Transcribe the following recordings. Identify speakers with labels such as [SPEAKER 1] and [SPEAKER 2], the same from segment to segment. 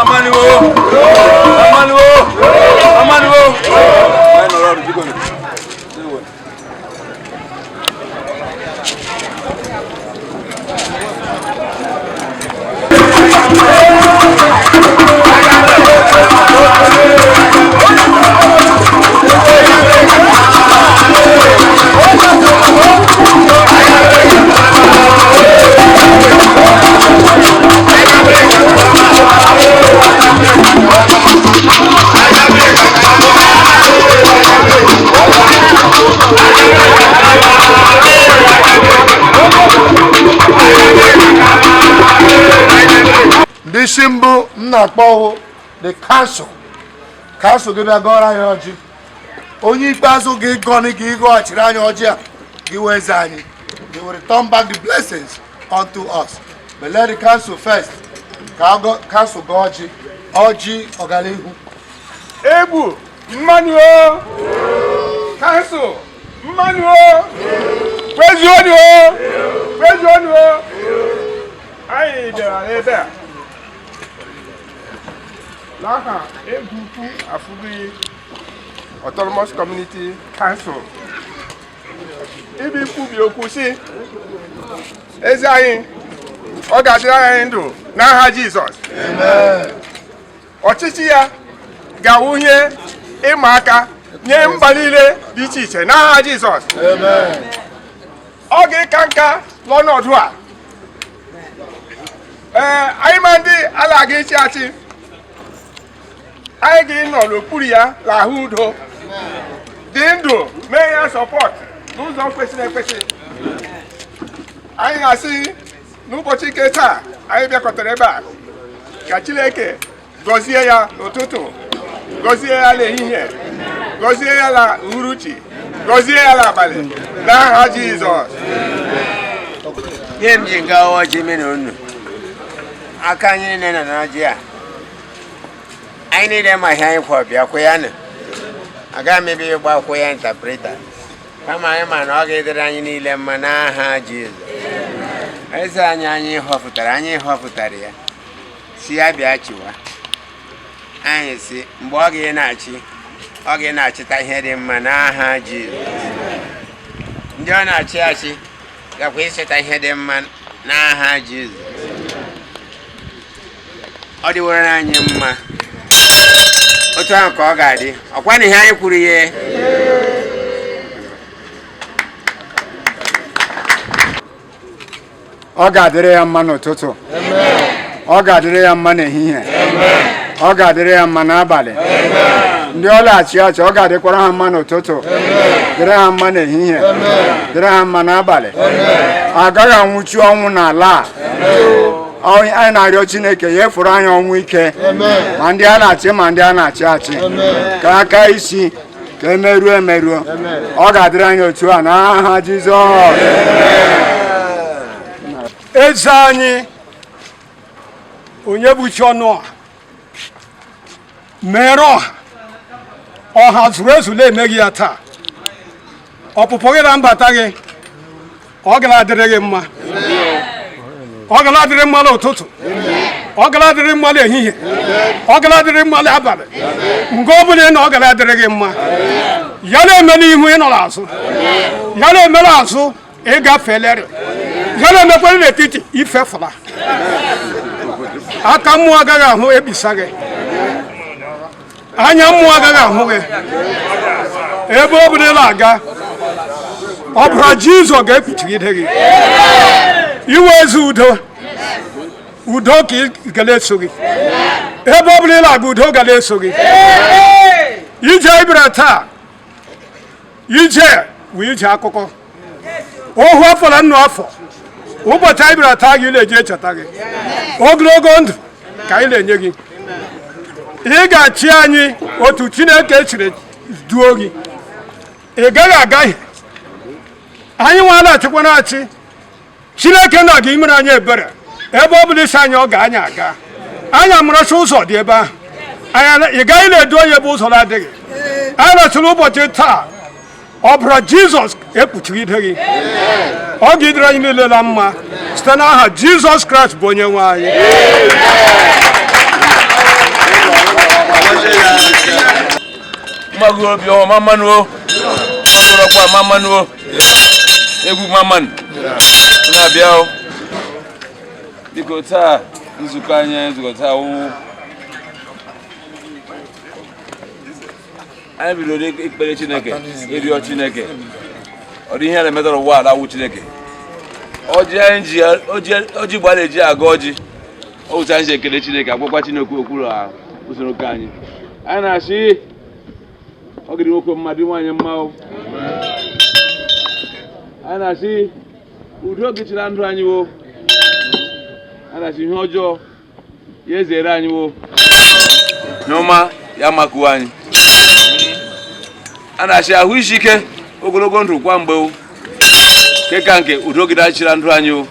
[SPEAKER 1] Amaniwo! Amaniwo! Amaniwo! Anyị nọrọ ọdụ, biko. Ndewo.
[SPEAKER 2] Ndị isi mbụ m na-akpọ wụ the council. Council gị bịa gọrọ anyị ọjị. Onye ikpeazụ gị gọni gị ịgọghachiri anyị ọjị a gị wee eze anyị. They will return back the blessings unto us, but let the council first, ka council gọọ ọjị, ọjị ọganihu.
[SPEAKER 3] Egbu mmanụ o, council mmanụ o, kwezuonu o, kwezuonu o. Anyị bịara n'ebe a n'aha Egwu Afugui Autonomous Community Council ibi kwubi okwu si eze anyị, ọ ga-adịrị anyị ndụ n'aha Jizọs. Ọchịchị ya ga-awụ ihe ịma aka nye mba niile dị iche iche n'aha Jizọs. Ọ ga-ịka nka n'ọnọdụ a. Ee, anyị ma ndị ala ga ịchị achị, anyị ga-ịnọ n'okpuru ya lahụ udo, dị ndụ, mee ya support n'ụzọ kwesịrị ekwesị. Anyị na-asị n'ụbọchị nke taa anyị bịakọtara ebe a, ka Chineke gọzie ya n'ụtụtụ, gọzie ya n'ehihie, gọzie ya na uhuruchi, gọzie ya n'abalị, n'aha Jizọs.
[SPEAKER 4] Ihe m ji nga ọjị mere unu aka anyị niile nọ n'ọjị a, anyị niile ma ihe anyị kwọ bịa kwụ ya nụ. Agaghị m ebe ịgba kwụ ya interpreter, kama anyị ma na ọ ga-edere anyị niile mma n'aha Jizọs. Eze anyị anyị họpụtara, anyị họpụtara ya si ya bịa chịwa anyị, si mgbe ọ ga na-achị, ọ ga na-achịta ihe dị mma n'aha Jizọs. Ndị ọ na-achị achị gakwa ịchịta ihe dị mma n'aha Jizọs. Ọ dịworo anyị mma, otu ahụ ka ọ ga-adị. Ọkwa na ihe anyị kwuru ya.
[SPEAKER 5] Ọ ga-adịrị ya mma n'ụtụtụ, ọ ga-adịrị ya mma n'ehihie, ọ ga-adịrị ya mma n'abalị. Ndị ọ na-achị achị, ọ ga-adịkwara ha mma n'ụtụtụ, dịrị ha mma n'ehihie, dịrị ha mma n'abalị. Agaghị anwụchi ọnwụ n'ala a. Anyị na-arịọ Chineke ya efuru anyị ọnwụ ike, ma ndị a na-achị ma ndị a na-achị achị, ka aka isi ka emeruo emeruo. Ọ ga-adịrị anyị otu a n'aha Jizọs.
[SPEAKER 6] Eze anyị onye bụ chi ọnụ ọha mere ọha, ọha zuru ezu na-emeghị ya taa. Ọpụpụ gị na mbata gị, ọ gara adịrị gị mma. Ọ gara adịrị mma n'ụtụtụ, ọ gara adịrị mma n'ehihie, ọ gara adịrị mma n'abalị. Mgbe ọ bụla ị nọ, ọ gara adịrị gị mma. Ya na-eme n'ihu, ị nọ n'azụ. Ya na-eme n'azụ, ịgafelerị. Ya na-emekwere n'etiti, ifefula. Aka mmụọ agaghị ahụ ebisa gị, anya mmụọ agaghị ahụ gị. Ebe ọ bụla ị na-aga, ọbara Jizọ ga-ekpuchigide gị. Iwe ezi udo, udo ka ị ga na-eso gị. Ebe ọ bụla ị na-aga, udo ga na-eso gị. Ije ị bịara taa, ije wụ ije akụkọ ohu afọ na nnụ afọ. Ụbọchị anyị bịara taa, gị na-eji echeta gị. Ogologo ndụ ka anyị na-enye gị. Ị ga-achị anyị otu Chineke chiri duo gị. Ị gaghị agaghị anyị nwa na-achịkwa na-achị. Chineke na gị imere anyị ebere. Ebe ọ bụla isi anyị ọ ga anyị aga, anyị amaracha ụzọ dị ebe ahụ. Anyị ị gaghị na-edu onye ebe ụzọ na-adịghị. Anyị na-achịrị ụbọchị taa. Ọbara Jizọs ekpuchigide gị. Ọ ga-edere anyị niile na mma site n'aha Jizọs Kraịst bụ onye nwe anyị.
[SPEAKER 1] Mmago obi ọma mmanụ o mmanụ ọkwa mmanụ o egwu mmanụ na-abịa o. Biko, taa nzukọ anyị nzukọ taa wụ anyị bidoro ikpere Chineke, ịrịọ Chineke. Ọ dị ihe a na-emetara ụwa ala wụ Chineke. Ọjị anyị ji, ọjị Igbo a na-eji aga ọjị ọ wụcha anyị ji ekele Chineke, agwakwa Chineke okwu na usoro nke anyị. Anyị na-asị ọ gịrị nwoke mma, dị nwaanyị mma o. Anyị na-asị udo gị chịrị ndụ anyị wo. Anyị na-asị ihe ọjọọ ya ezere anyị wo, ihe ọma ya makuo anyị. A na-asị ahụ isi ike, ogologo ndụ kwa mgbe o, nke ka nke udo gị dachira ndụ anyị o.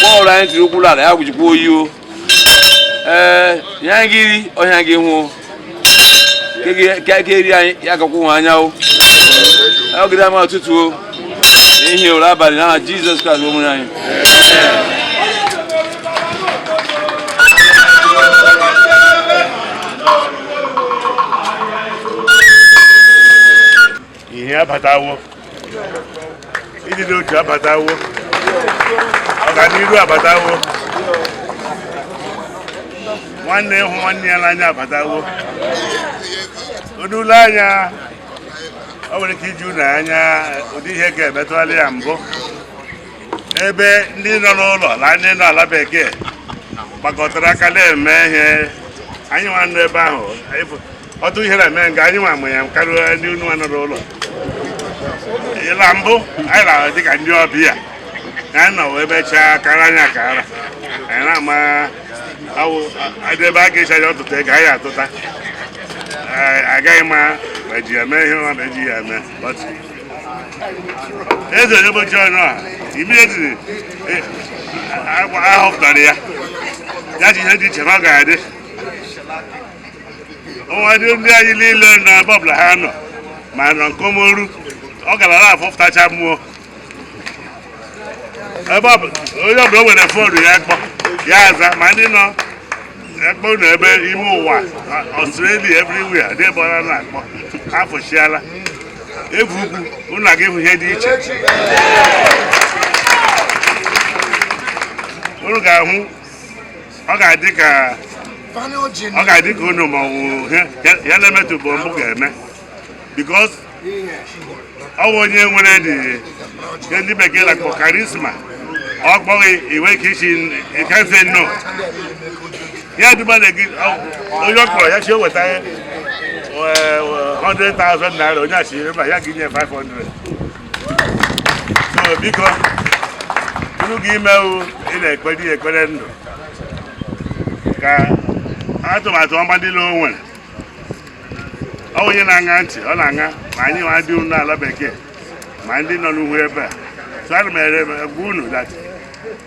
[SPEAKER 1] Bọọlụ anyị tiri ụkwụ ala ya gwụjikwa oyi o. Ee, ihe anyị ga-eri ọhịa gị hụ ka eri anyị ya gakwa nwe anya o. Ọ gịrị ama ụtụtụ o, ehihie ụra, abalị, n'aha Jizọs Kraịst bụ onye anyị.
[SPEAKER 7] Ihe abatawo, ịdị n'otu abatawo, ọganiru abatawo, nwanne ịhụ nwanne ya n'anya abatawo. Onule anya ọ nwere ike iji unu anya ụdị ihe ga-emetụgharị ya mbụ, ebe ndị nọ n'ụlọ na ndị nọ ala bekee gbakọtara aka na-eme ihe. Anyị nwa nọ ebe ahụ, ọtụ ihe na-eme nga anyị nwa ma ya karịa ndị unu nwa nọ n'ụlọ. Na mbụ anyị na dịka ndị ọbịa anyị nọ wee mechaa kara anyị akara anyị na-ama awụ adị ebe a ga-echi anyị ọtụtụ ego anyị atụta. Agaghị ma ma eji ya mee ihe ọma ma eji ya eme. But eze onye ọnụ a immediately ahọpụtara ya, ya ji ihe dị iche na ọ ga-adị ọnwa ndị anyị niile nọ ebe ọbụla ha nọ ma nọ nkomoru ọ gara na-afọpụtacha mmụọ ebe onye ọbụla nwere phone ya kpọ ya aza, ma ndị nọ ekpọ unu ebe ime ụwa, Australia, everywhere dị ebe ọ na-akpọ afụchiala egwu ugwu unu aga ịhụ ihe dị iche. Unu ga-ahụ ọ ga-adị ka ọ ga-adị ka unu ma ọ bụ ya na-emetụ bụ mbụ ga-eme, because ọ bụ onye nwere dị ihe ndị bekee na-akpọ charisma. Ọ kpọghị iwe ka isi, you can't say no. Ya duba na gị onye ọ kpọrọ ya chi o weta 100,000 naira, onye achịrị mba ya ga-inye 500. So biko, unu gị imewu ị na-ekpere ya ekpere ndụ ka atụmatụ ọma niile o nwere. Ọ onye na-aṅa ntị, ọ na-aṅa ma anyị nwa dị unu ala bekee ma ndị nọ n'ugwu ebe a. So ana m ere gwa unu that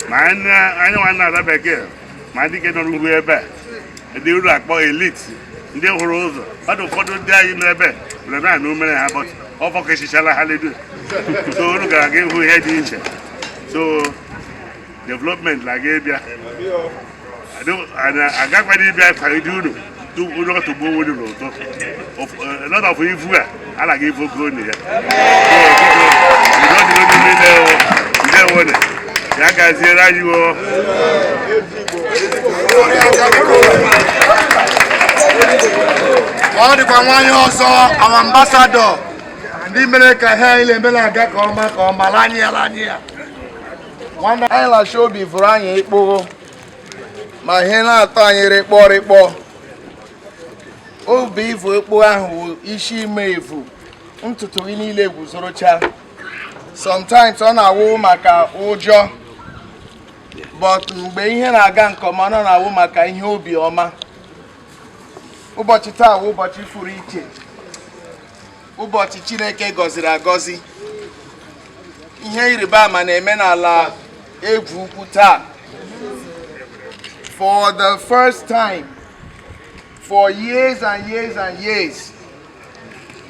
[SPEAKER 7] ma anyị nwa na ala bekee ma ndị nke nọ n'ugwu ebe a, ndị unu akpọ elite, ndị hụrụ ụzọ mmadụ, ụfọdụ ndị anyị nọ ebe were na-anụ mere ha, but ọ fọkechichala ha ledu. So unu gara aga ịhụ ihe dị iche. So development na-aga ịbịa, agakwana ịbịa kwagide unu unu ọtụgbuo onwe unu n'ụtọ. A lot of ivu a anaghị ivu ogo unu ya. So biko, udo dịrị unu niile o. Ndewone, ya gaziere anyị o.
[SPEAKER 2] Ọ dịkwa nwanyị ọzọ, our ambassador, ndị mere ka ihe anyị na-eme na-aga ka ọma ka ọma lanye ya lanye ya.
[SPEAKER 8] Nwanne anyị lachi obi vụrụ anyị ịkpụghụ ma ihe na-atọ anyị rịkpọ rịkpọ obi. Ivu ekpo ahụ wụ isi ime evu ntutu gị niile guzorocha. Sometimes ọ na-awụ maka ụjọ, but mgbe ihe na-aga nke ọma, ọ na-awụ maka ihe obi ọma. Ụbọchị taa wụ ụbọchị pụrụ iche, ụbọchị Chineke gọziri agọzi. Ihe ịrịba ama na-eme n'ala egwu ukwu taa. For the first time for years and years and years,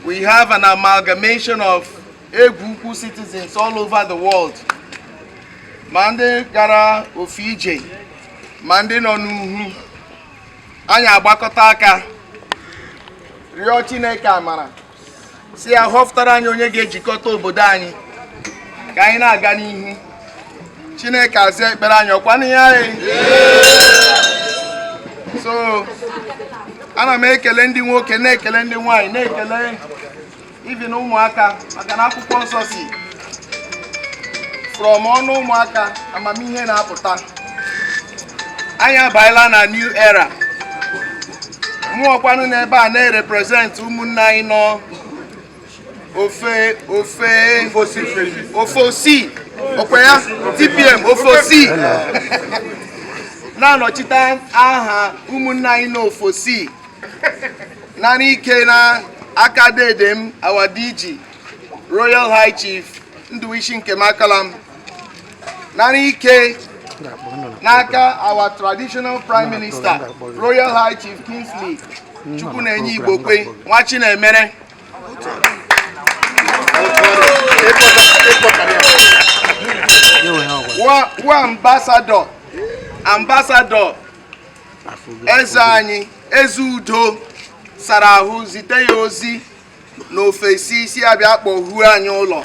[SPEAKER 8] We have an amalgamation of Egwu Ukwu citizens all over the world. Ma ndị gara ofe ije, ma ndị nọ n'ugwu, anyị agbakọta aka rịọ Chineke amara, si ya họpụtara anyị onye ga-ejikọta obodo anyị ka anyị na-aga n'ihu. Chineke aza ekpere anyị, ọkwa n'ihe anyị. So ana m ekele ndị nwoke, na-ekele ndị nwanyị, na-ekele even ụmụaka, maka na akwụkwọ nsọ si from ọnụ ụmụaka amamihe na-apụta. Anyị abaala na new era. Mụọkwanụ n'ebe a na-erepresent ụmụnne anyị nọ ofe ofe osi okwe ya TPM ofe osi, na-anọchite aha ụmụnne anyị n'ofosi nara ike na aka dede m, our DG, Royal High Chief Nduwishi nke Makalam, nara ike n'aka our traditional prime minister, Royal High Chief Kingsley Chukwunenye Igbokwe nwa Chinemere. Wa ambassador eze anyị, eze udo sara ahụ, zite ya ozi n'ofesi si abịa kpọhuo anyị ụlọ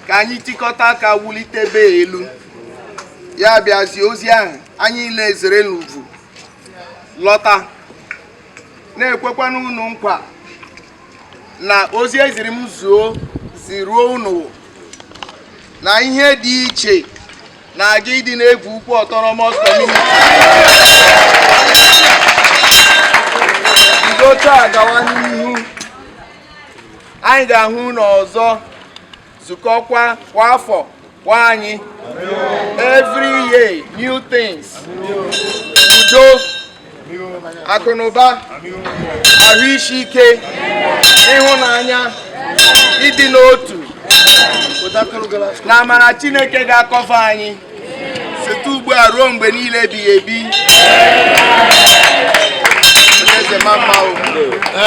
[SPEAKER 8] ka anyị tikọta aka wulite be elu. Ya bịazie ozi ahụ, anyị na-ezere n'ugwu lọta, na-ekwekwana unu nkwa na ozi eziri m zuo ziruo unu na ihe dị iche na-aga ịdị na-egwu ukwu autonomous community. Bido taa gawa n'ihu, anyị ga-ahụ unu ọzọ, zukọkwa kwa afọ kwa anyị, every year new things. Udo, akụnụba, ahụ isi ike, ịhụnanya, ịdị n'otu na amara Chineke ga-akọva anyị site ugbu a ruo mgbe niile ebighị ebi. Eze mama o.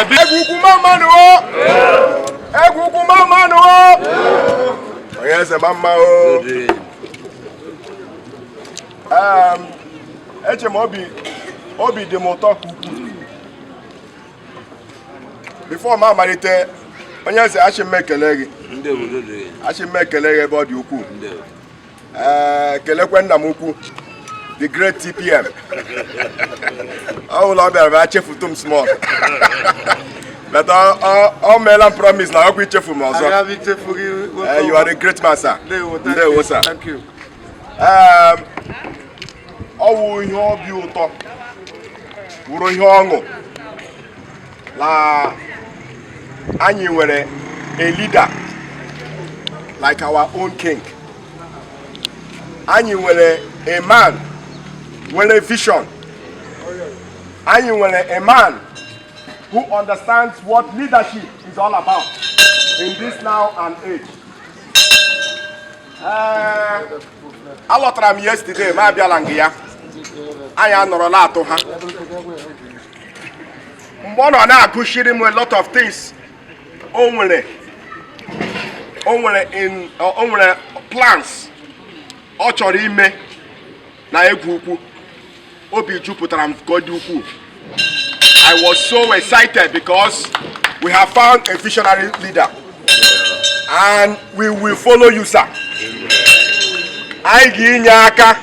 [SPEAKER 3] Egwu ukwu mama o! Egwu ukwu mama o! Onye eze mama o! Eche m obi dị m ụtọ ka ukwuu. Before m amalite, onye eze, achị m ekele gị. Achị m ekele gị ebe ọ dị ukwuu. Ee, kelekwe nna m ukwu, the great TPM. Ọ bụla ọ bịara bịa chefutu m small, but ọ meela m promise na ọkwa ichefu m ọzọ. You are a great man, sir. Ndewo, sir.
[SPEAKER 2] Thank you.
[SPEAKER 3] Ọ wụ ihe obi ụtọ, wụrụ ihe ọṅụ na anyị nwere a leader like our own king. Anyị nwere a man nwere vision. Anyị nwere a man who understands what leadership is all about in this now and age. Ee, alọtara m yesterday, ma abịala nga ya, anyị anọrọla atụ ha mgbe ọ nọ na-akụziri m a lot of things o nwere in o nwere plans ọ chọrọ ime na egwu ukwu. Obi jupụtara m ka ọ dị ukwuu. I was so excited because we have found a visionary leader and we will follow you, sir. Anyị ga-inye aka.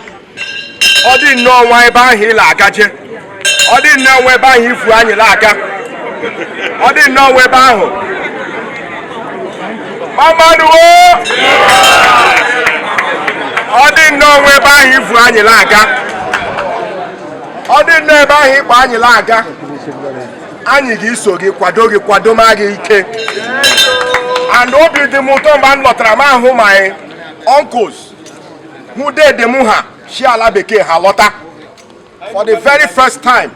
[SPEAKER 3] Ọ dị nnọọ nwa ebe ahụ ị na-agaje, ọ dị nnọọ nwa ebe ahụ ifu anyị na-aga, ọ dị nnọọ nwa ebe ahụ. Mamaduo, ọ dị nnọọ nwa ebe ahụ ifu anyị na-aga, ọ dị nnọọ ebe ahụ ịkpọ anyị na-aga, anyị ga-eso gị, kwado gị, kwado ma gị ike. And obi dị m ụtọ mgbe m lọtara, m ahụ my uncles, hụ dede m, ha si ala bekee ha lọta for the very first time.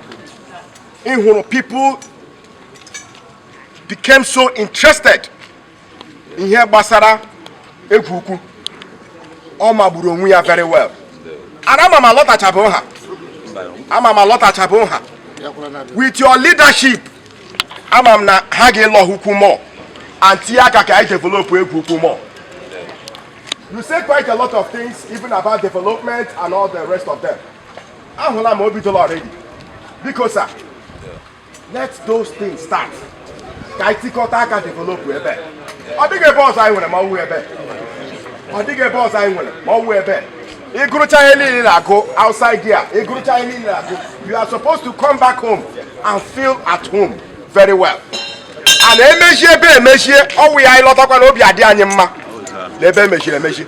[SPEAKER 3] Ị hụrụ, people became so interested ihe gbasara egwu ukwu. Ọ magburu onwe ya very well. And ama m alọtachabụ ha, ama m alọtachabụ ha. With your leadership, ama m na ha ga-ịlọ ukwu more. And tinye aka ka anyị develop Egwu Ukwu more. You say quite a lot of things, even about development and all the rest of them. Ahụla m o bidola already. Biko sir, let those things start. Ka anyị tikọta aka develop ebe. Ọ dịghị ebe ọzọ anyị nwere ma ọ wụ ebe. Ọ dịghị ebe ọzọ anyị nwere ma ọ wụ ebe. Ịgụrụcha ihe niile na-agụ outside there, ịgụrụcha ihe niile na-agụ, you are supposed to come back home and feel at home very well. A na-emechi ebe emechie, ọwụ ya anyị lọtakwa na obi adị anyị mma na ebe emechiri emechi.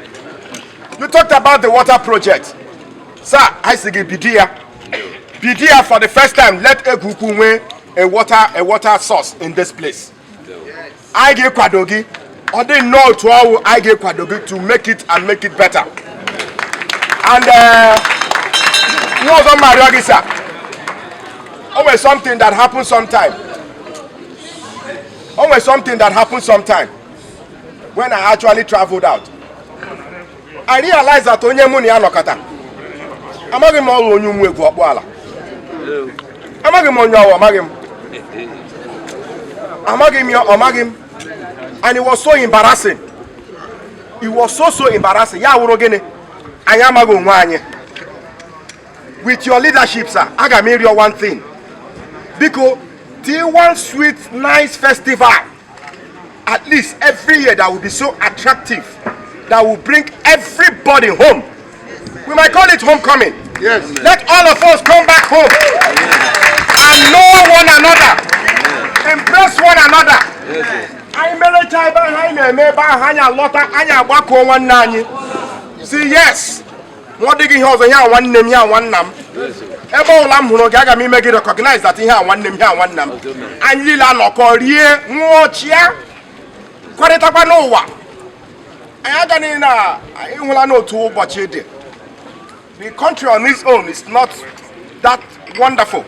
[SPEAKER 3] You talked about the water project. Sir, I sị gị bido ya. Bido ya for the first time, let Egwu Ukwu nwee a water source in this place. Anyị ga-ekwado gị. Ọ dị nnọọ otu ọwụ anyị ga-ekwado gị to make it and make it better. And ihe ọzọ m arịọ gị, sir, o nwere something that happened sometime. O nwere something that happened sometime when I actually traveled out. I realized that onye mụ na ya nọkọta, amaghị m ọrụ onye ụmụ egwu ọkpụ ala. Amaghị m onye ọwụ, amaghị m. Amaghị m ya, ọ maghị m. And it was so embarrassing. It was so so embarrassing. Ya wụrụ gịnị? Anyị amaghị onwe anyị. With your leadership, sir, aga m ịrịọ one thing. Biko, tie one sweet, nice festival at least every year that will be so attractive, that will bring everybody home. We might call it homecoming.
[SPEAKER 2] Yes.
[SPEAKER 3] Let all of us come back home and know one another, embrace one another. Anyị merecha ebe ahụ anyị na-eme ebe ahụ, anyị alọta, anyị agbakọọ nwanne anyị. Si yes, ma ọ dịghị ihe ọzọ, ihe a nwanne m, ihe a nwanna m. Ebe ọbụla m hụrụ gị, aga m ime gị recognize that ihe a nwanne m, ihe a nwanna m. Anyị niile anọkọ, rie, ṅụọ, chịa, kwarịtakwa n'ụwa. Anyị agaghị na ịhụla n'otu ụbọchị dị. The country on its own is not that wonderful,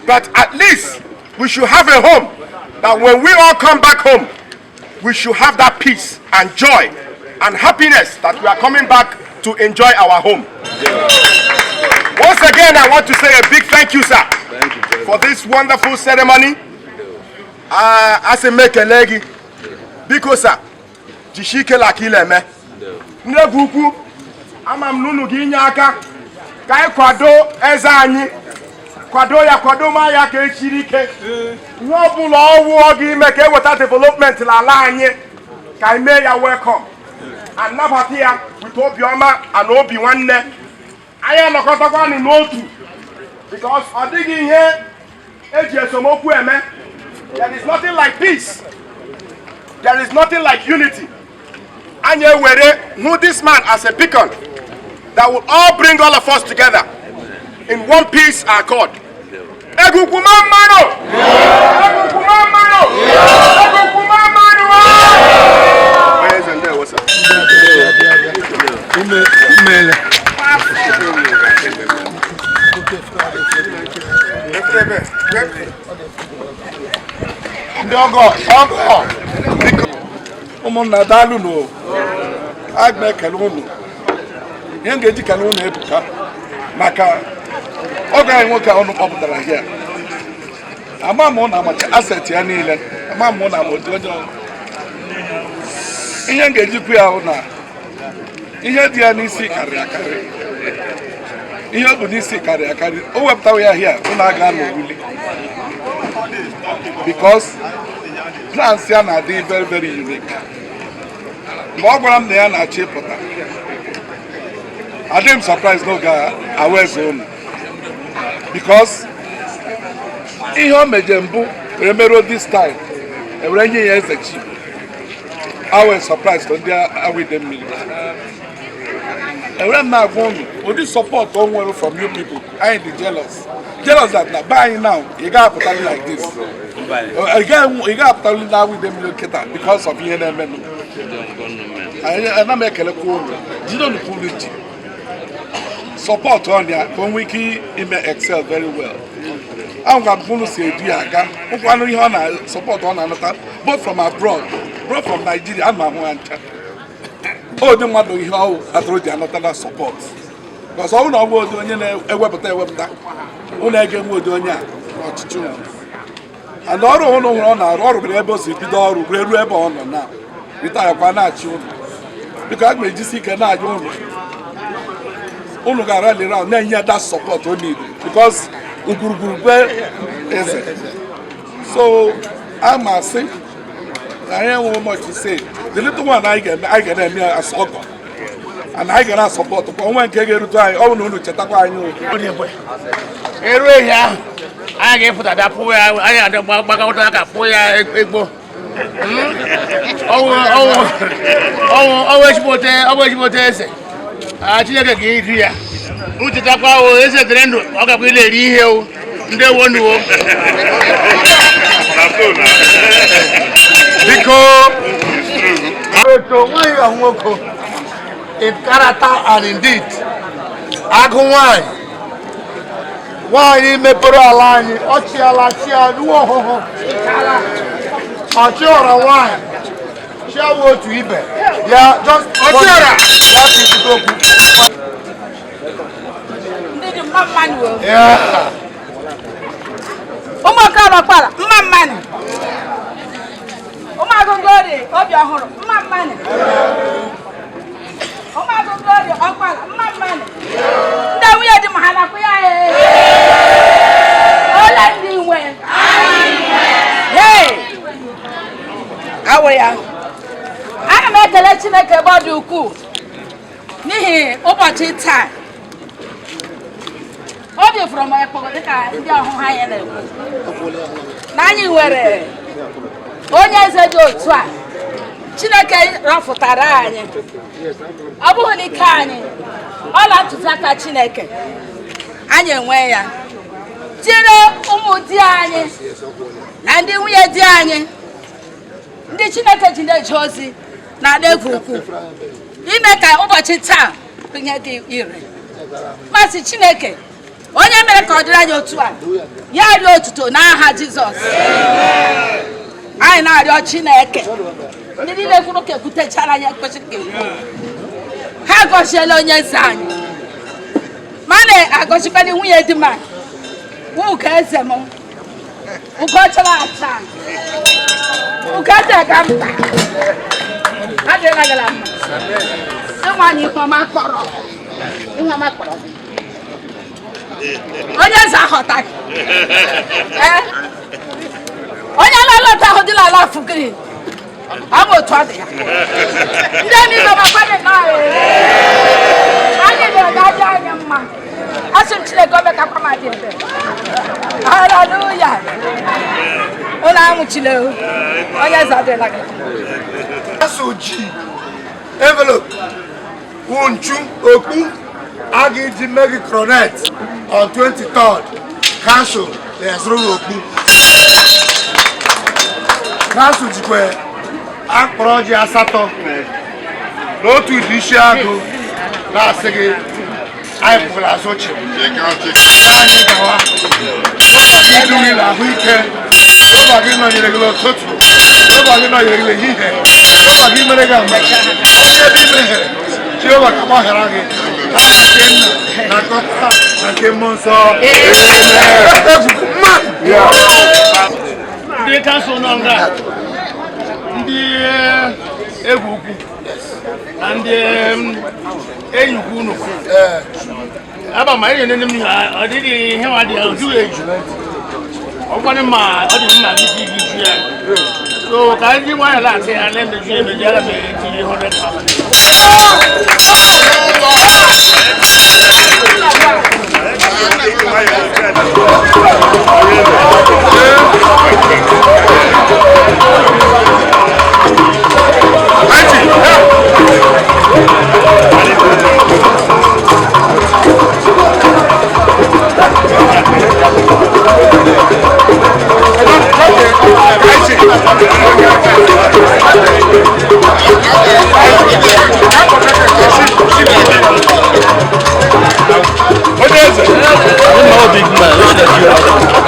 [SPEAKER 3] but at least we should have a home that when we all come back home, we should have that peace and joy and happiness that we are coming back to enjoy our home. Once again, I want to say a big thank you, sir,
[SPEAKER 1] Thank you very
[SPEAKER 3] for this wonderful ceremony. Asị m ekele gị. Biko sir, jisie ike la ka ị na-eme. Ndị Egwu Ukwu, ama m na unu gị inye aka ka anyị kwado eze anyị, kwado ya, kwado ma ya ka echiri ike. Ihe ọbụla ọwụọ gị ime ka eweta development n'ala anyị, ka anyị mee ya welcome, anabata ya with obiọma and obi nwanne. Anyị anọkọtakwanụ n'otu, because ọ dịghị ihe eji esemokwu eme. There is nothing like peace, there is nothing like unity. Anyị ewere hụ this man as a beacon that will all bring all of us together in one peace accord. Egwu Ukwu mma mma nụ! Egwu Ukwu mma mma nụ! Egwu Ukwu mma mma nụ! Onye eze, ndewo sir.
[SPEAKER 2] Imele.
[SPEAKER 3] Ebe, ebe. Ndị ọgọ, ọgọ, biko.
[SPEAKER 9] Ụmụnna, daalụ nụ. Aga m ekele unu. Ihe m ga-eji kele unu ebuka, maka ọgọ anyị nwoke a unu kpọpụtara hia. Ama m na amacha asset ya niile, ama m na ama onye ọ. Ihe m ga-ejikwu ya hụ na ihe dị ya n'isi karịrị akarị, ihe ọ bụ n'isi karịrị akarị. O wepụtawa ya hia, unu aga n'owuli, because plans ya na-adị very very unique. Mgbe ọ gwara m na ya na-achọ ịpụta, adịghị m surprise n'oge awa eze unu, because ihe o meje mbụ were meruo this time ewere nye ya eze chief, awe surprise to ndị Awide Mmiri. Ewere m na-agwa unu ụdị support o nwere from you people. Anyị dị jealous, jealous that na be anyị now, ị gaghị apụtali like this, ị gaghị apụtali na Awide Mmiri kịta because of ihe na-emenụ anyị. Ana m ekelekwa unu, jidonu ka unu ji support on ya ka o nwee ike ime excel very well. Ahụ ka unu si edu ya aga, ụkwanụ ihe ọ na support ọ na-anata both from abroad, both from Nigeria, ana m ahụ ya ncha. Ụdị mmadụ ihe ọwụ atụrụ ji anata na support, because ọ bụrụ na ọ bụ ụdị onye na-ewepụta ewepụta, unu ege nwe ụdị onye a n'ọchịchị unu. And ọrụ ụnụ hụrụ ọ na-arụ, ọ rụbere ebe o si bido ọrụ ruo ruo ebe ọ nọ na retire kwa na-achị ụnụ. Biko, aga m ejisi ike na-ajụ ụnụ, ụnụ ga-arally round na-enye that support o need, because ngwurugwuru be eze. So a ma sị na anyị enweghị much to say. The little one anyị ga-eme, anyị ga na-eme ya as ọgọ, and anyị ga na-asupport kwa onwe nke ga-erute anyị. Ọ bụ na unu chetakwa anyị o.
[SPEAKER 10] Eru ehi ahụ anyị ga-efụta bịa pụọ ya, anyị adị gbakọta aka pụọ ya egbo. Ọwụ ọwụ ọwụ ọwụ ezigbote, ọwụ ezigbote eze. Ah, Chineke ga-edu ya. Uchetakwa o, eze dịrị ndụ, ọ gakwa ile eri ihe o. Ndị ewo nuwo.
[SPEAKER 2] Biko, eto nwanyị ahụ nwoke in character and indeed. Agụ nwanyị, nwanyị mepere ala anyị, ọ chịala chia nuwe ọhụhụ, ọchịọra nwanyị chiawa otu ibe ya, just
[SPEAKER 3] Ọchịọra!
[SPEAKER 2] Ya ka ikwute okwu.
[SPEAKER 11] Ndị dị mma mmanụ o.
[SPEAKER 2] Yeah.
[SPEAKER 11] Ụmụ okorobịa kpara mma mmanụ, ụmụ agụgụ ori obi ọhụrụ mma mmanụ, ụmụ agụgụ ori ọkpara mma mmanụ, ndị nwunye di m ha na-akwụ ya ee. Ole ndị nwe? Hey! Awụ ya. Ana m ekele Chineke ebe ọ dị ukwuu n'ihi ụbọchị taa. Obi fụrụ m ekpọrọ dịka ndị ọhụụ anyị na-ekwu na anyị nwere onye eze dị otu a Chineke rọpụtara anyị. Ọ bụghị n'ike anyị, ọla ntụziaka Chineke anyị enwe ya, tinyere ụmụ di anyị na ndị nwunye di anyị, ndị Chineke ji na-eje ozi na egwu ukwu ime ka ụbọchị taa bụ ihe dị ire. Masị Chineke onye mere ka ọ dịrị anyị otu a, ya rịọ otuto n'aha Jizọs. Anyị na-arịọ Chineke, ndị niile kwuru ka ekwutechara anyị kwesịrị ka ekwu, ha gọziela onye eze anyị, ma na-agọzikwana nwunye di m a, ugo eze m, ugo chara acha, ugo eze ga mba adịla gara mma. Ịnwe anyị ihe ọma kpọrọ, ihe ọma kpọrọ gị. Onye eze aghọtaghị. Ee, onye na-alọta ahụ dị n'ala afụgịrị, ọ bụ otu ọ dị ya. Ndị niile makwadị nọ anyị na-aga anyị mma. Asị m Chineke o mekakwa m adị ebe. Haleluya! Ụlọ anwụchila o. Onye eze adịla gị.
[SPEAKER 2] Council ji envelope wụ nchu okpu a ga-eji mee gị coronet on 23rd. Council na-ezụrụ gị okpu. Council jikwa akpọrọ ọjị asatọ na otu ụdị isi agụ na-asị gị anyị pụrụ azụ chi anyị gawa. Ụlọ gị du gị na ahụike, ụlọ gị nọnyere gị n'ụtụtụ, ụlọ gị nọnyere gị n'ehihie, ụlọ gị mere gị amara. Onye ebe i mehiere, Jehova ga-agbaghara gị. N'aha nke Nna na nke Ọkpara na nke Mmụọ Nsọ. Egwugwu mmadụ.
[SPEAKER 10] Ndị council nọ nga, ndị egwu ukwu na ndị enyi ukwu unu aba ma enyi nne m, ọ dịghị ihe nwa dị oju eju ọkwanụ, ma ọ dị mma iji gị ju ya. So ka ndị nwayọ na-asị ya na-emeju emeju, aga m etinye 100,000.
[SPEAKER 7] Onye eze.
[SPEAKER 12] No big man.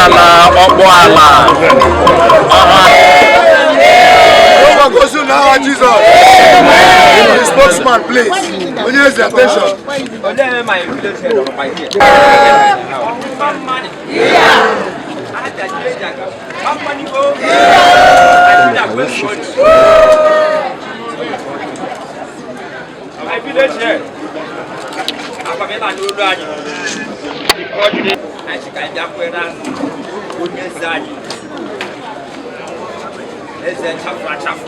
[SPEAKER 12] ala ọkpụ ala ọha.
[SPEAKER 2] Over goes to now, Jesus. The spokesman, please. Onye eze, attention.
[SPEAKER 12] My village here. Akwamila n'olu anyị. Ọjị anyị sị ka anyị bịa kwere onye eze anyị. Eze chafụ achafụ.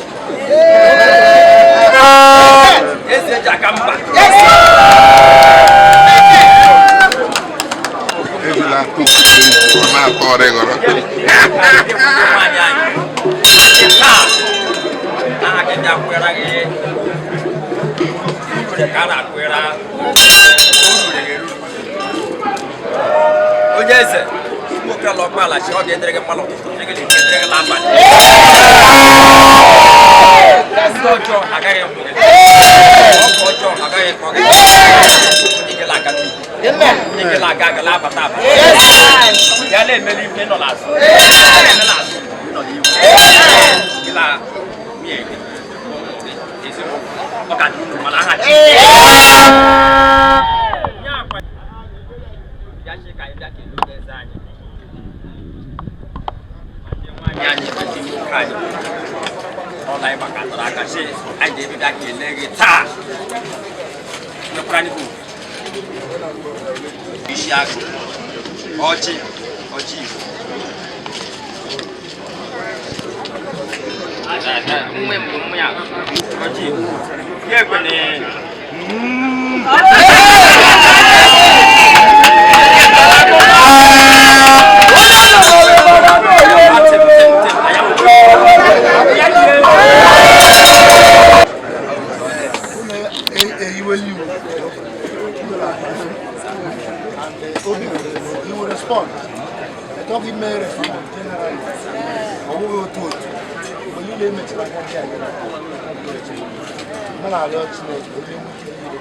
[SPEAKER 12] Eze ji aka mba.
[SPEAKER 3] Ejula kuku ọ na-atọ ọrịgọrọ.
[SPEAKER 12] Nwaanyị anyị. Taa, aha gị bịa kwere gị. Uru ka a na-akwere uru. Onye eze, nwoke ala ọkpala chi ọ ga-edere gị mmanụ ụtụtụ, dịrị gị n'ehihie, dịrị gị n'abalị. Ndị ọjọọ agaghị ekwu gị. Ọgwụ ọjọọ agaghị ekpọ gị. Ndị gị na-aga n'ihu. Ndị gị na-aga aga na-abata abata. Ya na-emeli ihe nọ n'azụ. Ya na-eme n'azụ, ị nọ n'ihu. Gị na nwunye gị, ụmụ gị, ezinụlọ, ọ ka dị unu mana aha Chineke. Ya sị ka anyị bịa kelee onye eze anyị. Ma ndị nwaanyị anyị ma ndị nwoke anyị. Ọ na anyị gbakọtara aka sị anyị ga-ebido kelee gị taa. Nwekwara anyị bụ isi agụ, ọjị, ọjị Igbo. Nwe mbụ mmụ ya, ọjị Igbo. Ya ekwene.
[SPEAKER 2] Eyiweli iwu. And Obi, he will respond. I talk him may respond generally. Ọ bụghị otu otu. Mgbe niile emechara aka ndị a mụ na-arịọ Chineke onye nwe ike niile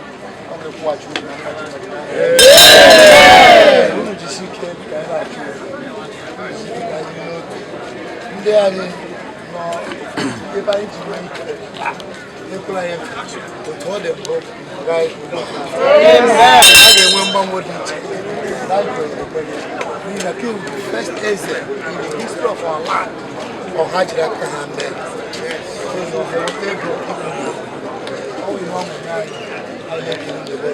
[SPEAKER 2] ọ ga-ekwughachi unu n'aka Chineke. Unu jisi ike ka anyị na-achụ ya. Unu jisi ike ka anyị dị n'otu. Ndị anyị nọ ebe anyị ji nwee ike ekwela ya otu ọ dị mbụ ọ gaghị ekwu. A ga-enwe mgbanwe dị iche n'ihi na kemgbe first eze in the history of our land ọha jiri aka ha mee ụzọ ha enweta ego ịkwụ ọ bụ ihe ọṅụ nye anyị. Anyị na-ekele ndị be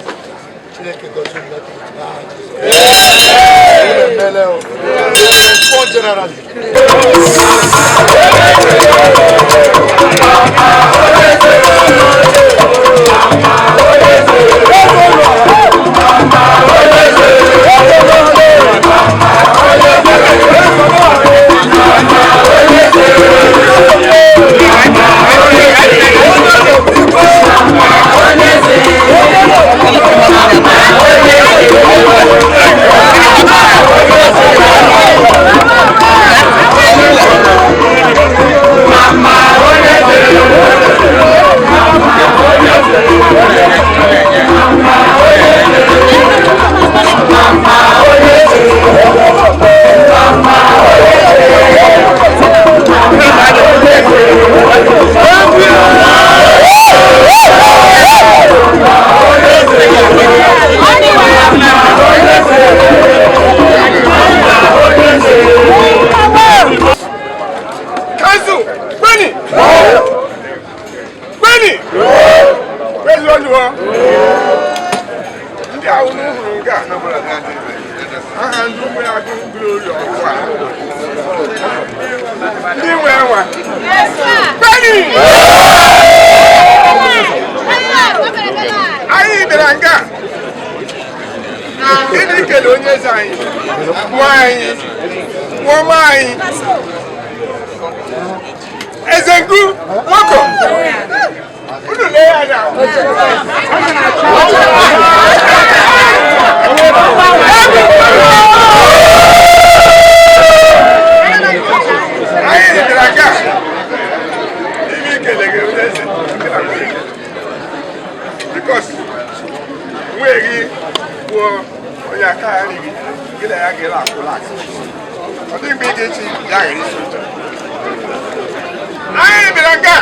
[SPEAKER 2] Chineke gọzie unu n'aha Jizọs. Unu emeela o. Respond generally.
[SPEAKER 3] Council, Benny! Benny! Where's your new Ndị ahụ hụrụ nke a aha ndị ụmụ ya agụ glory ọkụ a. Ndị nwe nwa. Benny! Anyị bịara nke a ịdị ikele onye eze anyị, nwa anyị, nwa ọma anyị. Eze nku nwoke unu lee ya anya. Anyị bịara nke a ime ikele gị onye eze nke na nwunye gị. Because nwunye gị bụ onye aka nri gị, gị na ya ga-ele akwụla akụ. Ọ dịghị mgbe ị ga-echi ya ghara isi ụjọ. Anyị bịara nga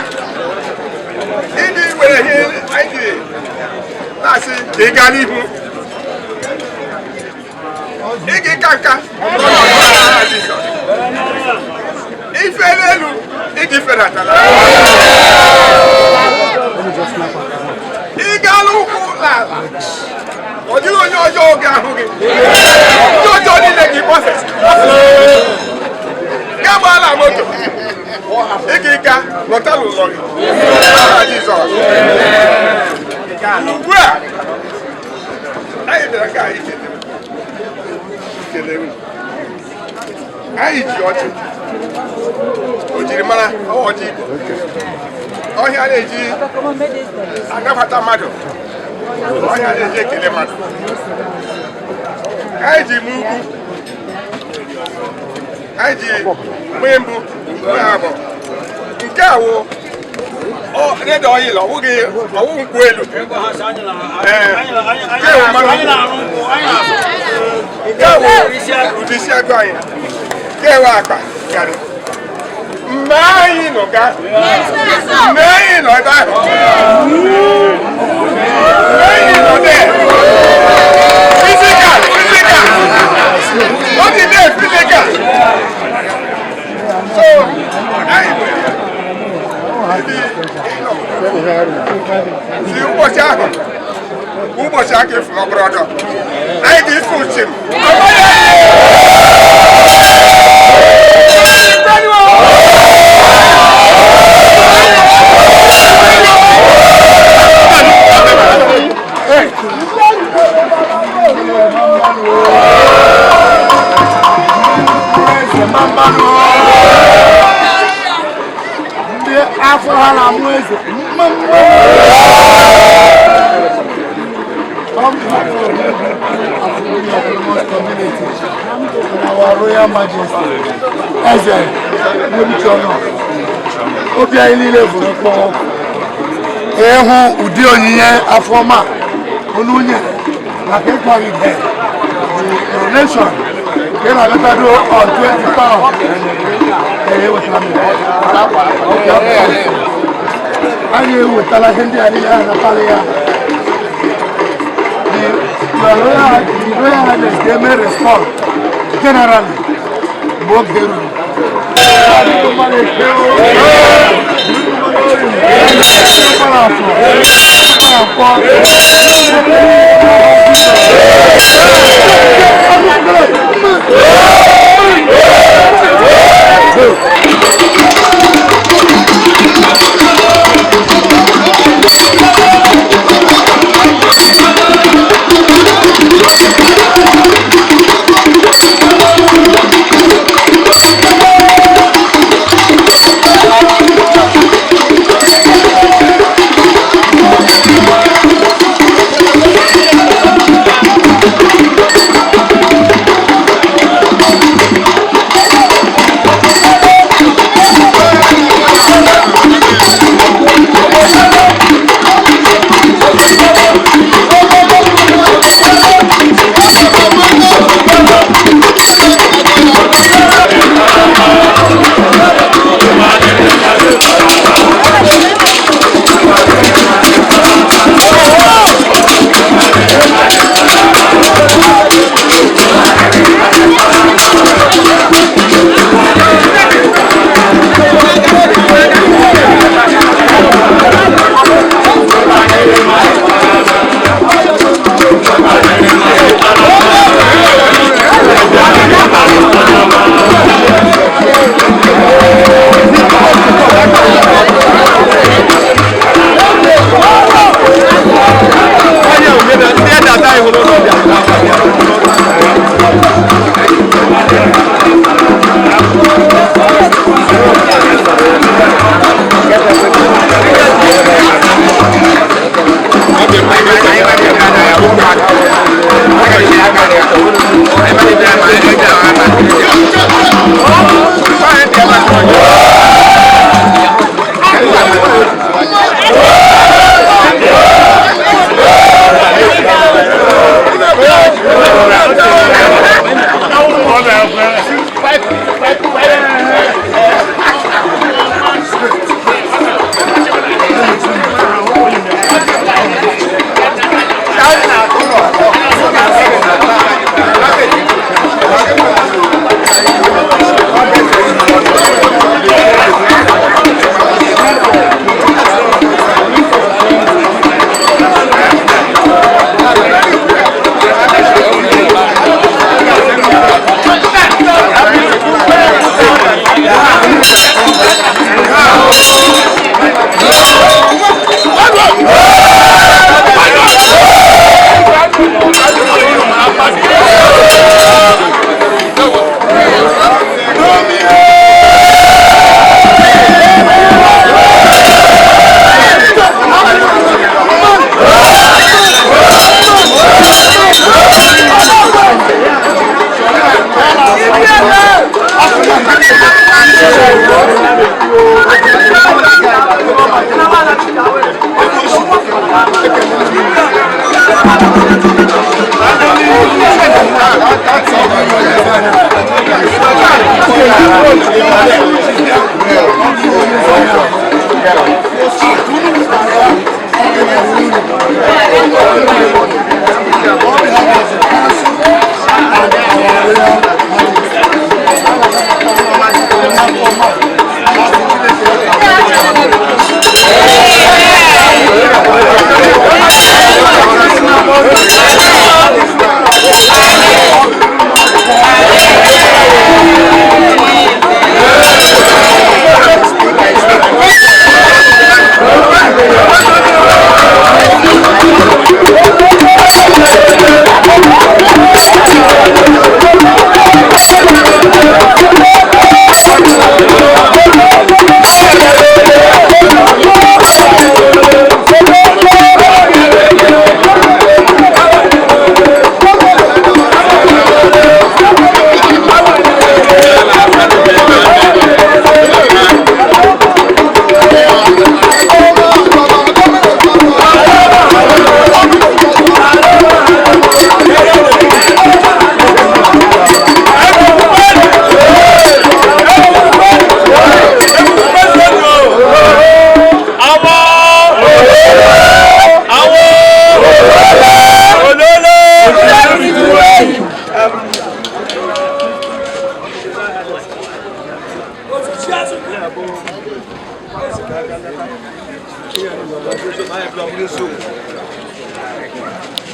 [SPEAKER 3] ịdị were ihe anyị ji na-asị ka ị gaa n'ihu, ị ga-ịka nka ife n'elu, ị ga-ifedatala, ị gaala ụkwụ n'ala. Ọ dịghị onye ọjọọ ga-ahụ gị. Ndị ọjọọ niile gị kpọsịsị ga gbaala moto, ị ga-ịga lọta n'ụlọ gị. Aha Jizọs. Ugbu a anyị bịara ka anyị kele unu. Anyị ji ọchị o jiri mara ọjị Igbo ọhịa na-eji anabata mmadụ, ọhịa na-eji ekele mmadụ. Anyị ji mụ ugwu, anyị ji mgbe mbụ, mgbe abụọ, nke a wụ red oil, ọwụghị ọwụ nkwụ elu. Nke wụ mmanụ, nke wụ ụdị isi agụ anyị, nke wụ akpa garị. Mgbe anyị nọ ga, mgbe anyị nọ ebe ahụ, mgbe anyị nọ there, physical, physical, not the day physical. So anyị nwere si ụbọchị ahụ, ụbọchị aka efu n'ọbụrụ ọdọ anyị ga-efu uche m.
[SPEAKER 2] Ndị afọ ha na-amụ eze mma mma. On behalf of Afro Autonomous Community and our Royal Majesty Eze Nwebuchiono, obi anyị niile bụ mkpọrọ ịhụ ụdị onyinye afọ ọma unu nyere maka ịkwagide the donation nke na-abịatado on £20. Ee, ewetara m ya. Anyị ewetala ihe ndị a niile a natara ya. The Royal Highness ga-eme respond generally mgbe oge ruru.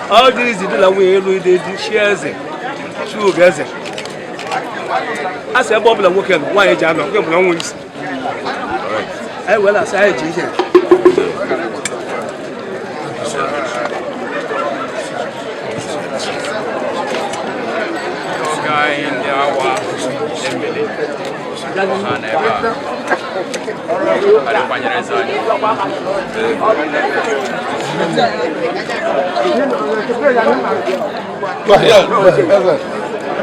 [SPEAKER 13] Ọ dịrị izi dị na nwunye elu ide dị chi eze chi obi eze a sị ebe ọ bụla nwoke nọ nwaanyị ji anọ nke bụ na nwa isi anyị were asị anyị ji ihe.
[SPEAKER 12] Oge anyị ndị awa Idemmili ọha na ebe a adịkwanyere eze anyị.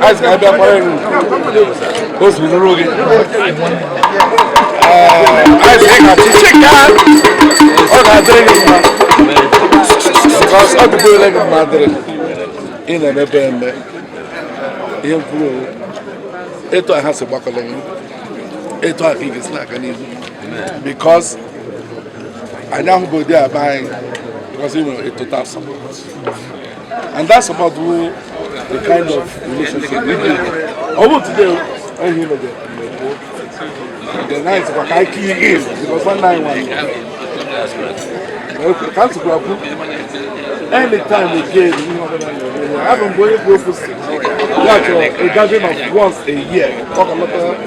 [SPEAKER 9] Anyị sị ka anyị bịa kwara elu o si nụrụ gị. Anyị sị ka chichika ọ ga-adịrị gị mma because ọ dịgbuola gị mma dịrị ị na-emepe eme ihe mkwuru owu etu a ha si gbakọrọ gị etu a ka ị ga-esi na-aga n'ihu because anyị ahụghị ụdị aba anyị because ị nwere a total support and that support will the kind of relationship we build. Although today, I hear the the night kwa kai key in because 191. Okay, can't go up. Anytime again, you know what I mean. I haven't going to go for six. Yeah, a gathering of once a year. Talk a lot of.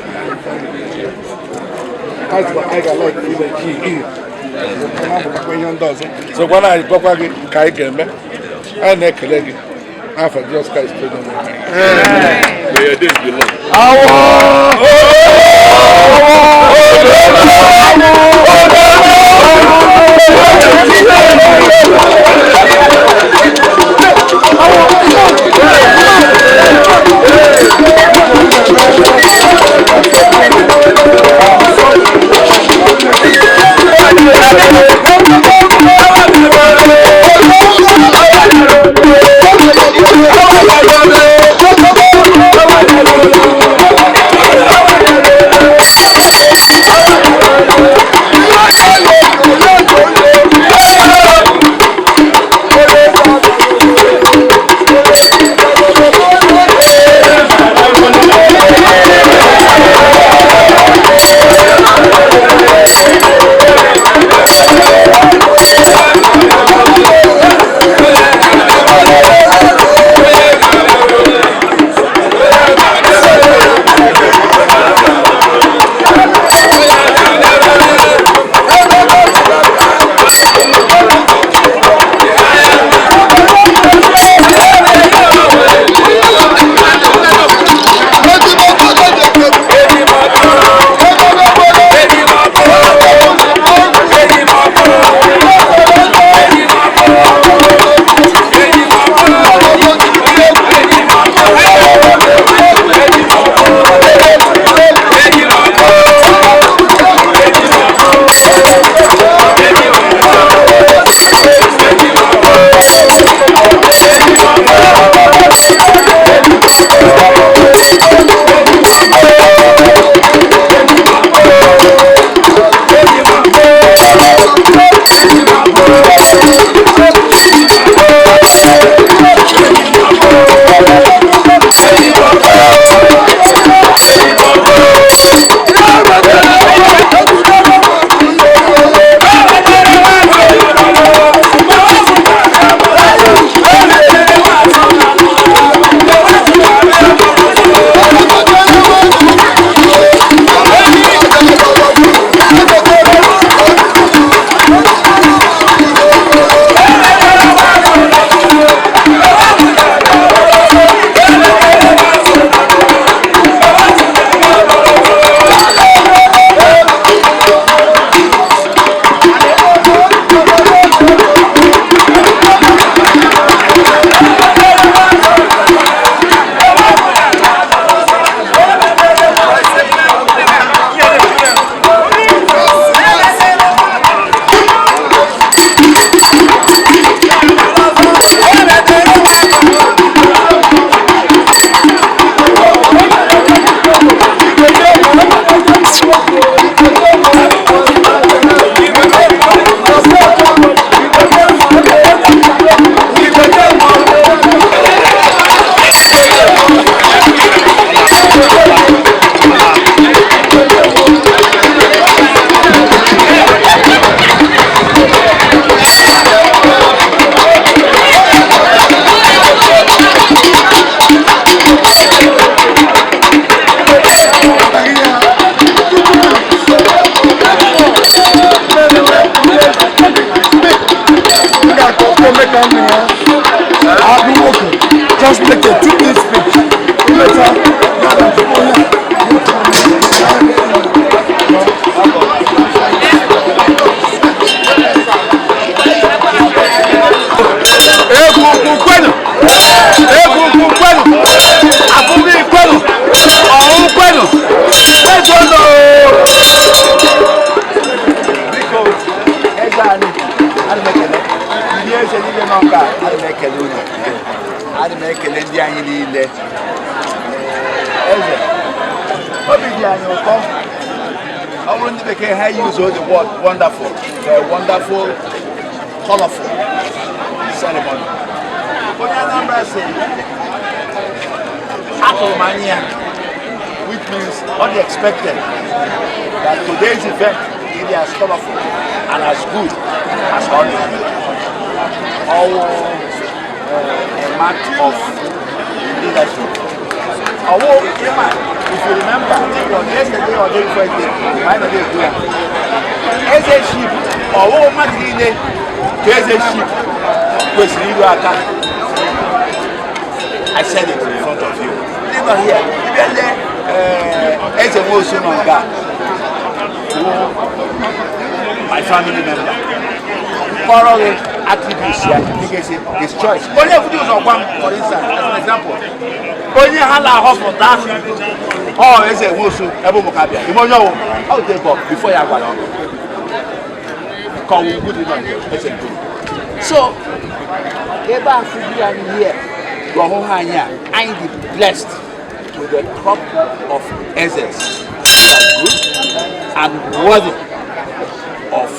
[SPEAKER 9] That's what I got like even key in. So when I go back, kai game, I na-ekele gị. After Jesus Christ, pray them.
[SPEAKER 1] May your days be long.
[SPEAKER 9] Thank you.
[SPEAKER 14] Eze, obi dị anyị ụtọ. Ọ bụrụ ndị bekee, ha use the word wonderful, a wonderful, colorful ceremony. Onye Anambra sị atụrụ m anya ya, which means ọ dị expected that today's event will be as colorful and as good as ọ dị. Ọwụ a mark of leadership. Ọwụ ịma, if you remember, it was yesterday or day before yesterday, anyị nọ na-ekwu ya. Eze ship, ọwụ mmadụ niile ka eze ship kwesịrị iru aka. I said it in front of you. Ndị nọ here, ịbịa lee eze Nwosu nọ nke a, wụ my family member. Mkpọrọ gị attributes ya, ị ga-esi his choice. Onye buru ụzọ gwa m, for instance, as an example, onye ha na-ahọpụta ọ eze Nwosu ebe ụmụ ka bịa ime onye ọwụ ọ dị bọ before ya gwara ọkụ ka ọwụ ugwu dị nọ eze Ngwu. So ebe a fụgbu anyị here bụ ọhụhụ anyị a, anyị dị blessed with the crop of ezes who are good and worthy of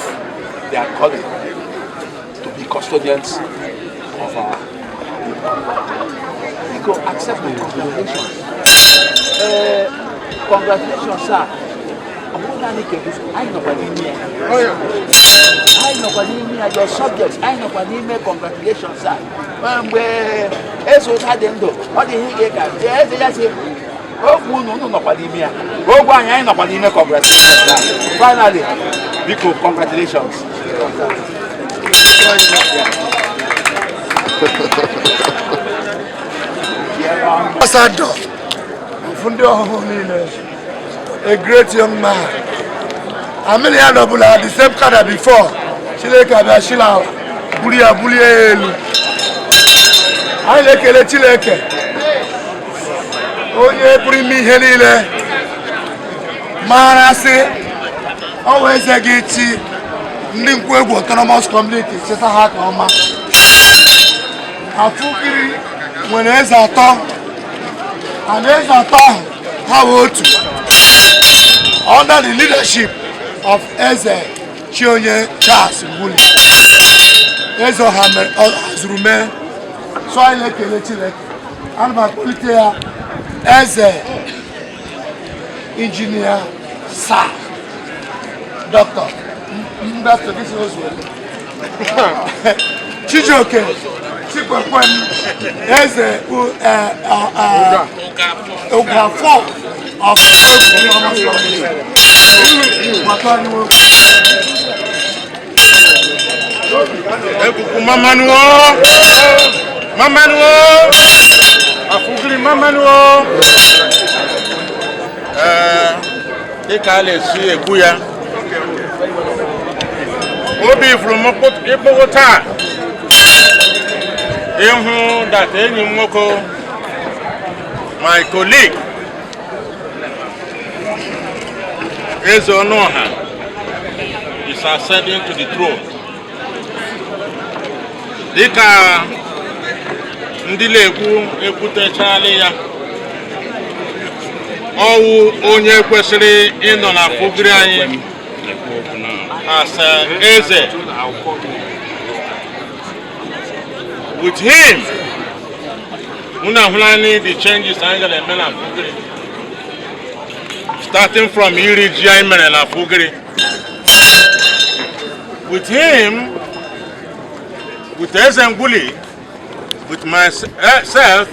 [SPEAKER 14] their calling to be custodians of our people. Biko, accept my congratulations. Congratulations, sir. Ọ bụrụ naanị kedu anyị nọkwa n'ime ya, anyị nọkwa n'ime ya, your subjects, anyị nọkwa n'ime congratulations, sir. Mgbe eze ụta dị ndụ, ọ dị ihe ị ga eze ya si ogwe unu, unu nọkwa n'ime ya, ogwe anyị, anyị nọkwa n'ime congratulations, sir. Finally, biko, congratulations. Yeah.
[SPEAKER 2] Ambassador of ndị ọhụhụ niile, a great young man. Amịrị ya nọbụla the same cadre before. Chineke abịa shila buru ya bulie ya elu. Anyị na-ekele Chineke onye pụrụ ime ihe niile, mara sị ọ wụ eze gị chi ndị Nkwuegwu Autonomous Community cheta ha ka ọma. Afụkiri nwere eze atọ, and eze atọ ahụ ha wee otu under the leadership of Eze Chionye Charles Ngwuli, eze ọha hazuru mee. So anyị na-ekele Chineke. Ana m akpọlite ya, eze Injinia Sir Dr. Mbaso Chijioke Chikwekwem, eze Ugafo of Maka anyị nwoke.
[SPEAKER 7] Ekuku mamanu o, mamanu o, Afugiri mamanu o. Ee, dịka a na-esi ekwu ya, obi furu m ịkpụkụ taa ịhụ that enyi m nwoke, my colleague, Eze Ọnụọha, is ascending to the throne. Dịka ndị na-ekwu ekwutechala ya, ọwụ onye kwesịrị ịnọ na Afugiri anyị as eze. With him, unu ahụla the changes anyị gara eme na Afugiri, starting from iri ji anyị mere na Afugiri. With him, with Eze Ngwuli, with myself,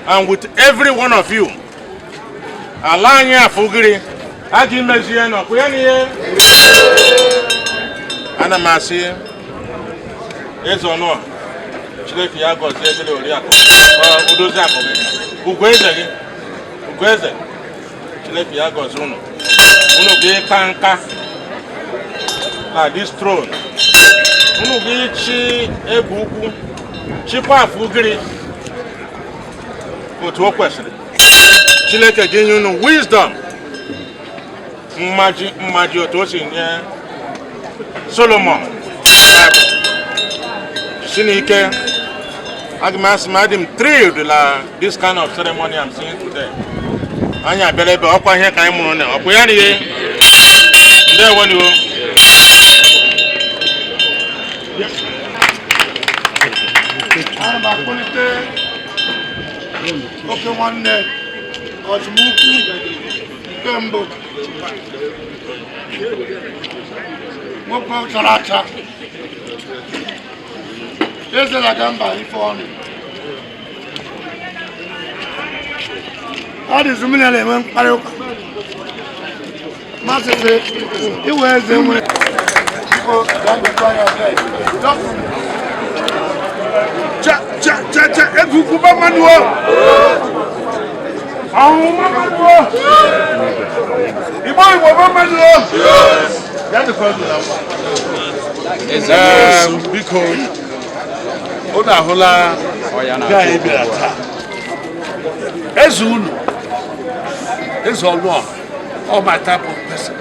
[SPEAKER 7] and with every one of you, ala anyị Afugiri a ga imezie n'ọkụ ya n'ihe. Ana m asị eze Ọnụọha, Chineke ya gọzie gị na oriakụ odozi akụ gị, ugwu eze gị, ugwu eze, Chineke ya gọzie unu. Unu ga-ịka nka na this throne, unu ga-echi egwu ukwu, chịkwa Afugiri otu o kwesịrị. Chineke ga-enye unu wisdom mmaji mmaji otu o si nye Solomon. Bible si n'ike.
[SPEAKER 15] Aga m asị m adị m thrilled la this kind of ceremony I'm seeing today. Anyị abịala ebe ọkwa ihe ka anyị mụrụ na ọkwa ya n'ihe. Ndewo niwo.
[SPEAKER 2] Ana m akpọlite oke nwanne ọchụmukwu nke mbụ, nwoke chara acha, eze na-aga mba ife ọnụ. Ọ dịzụ m na-enwe mkparị ụka masị iwe eze nwere. Biko, gaa gote anya bed.
[SPEAKER 7] Cha cha cha cha, ekuku ba mmanụ o. Ọhụụ ba mmanụ o. Igbo Igbo ba mmanụ o.
[SPEAKER 15] Ya dịkwa ndụ na mma. Ee, biko, unu ahụla nke anyị bịara taa.
[SPEAKER 9] Eze unu, eze ọnụ ọha, all my type of person,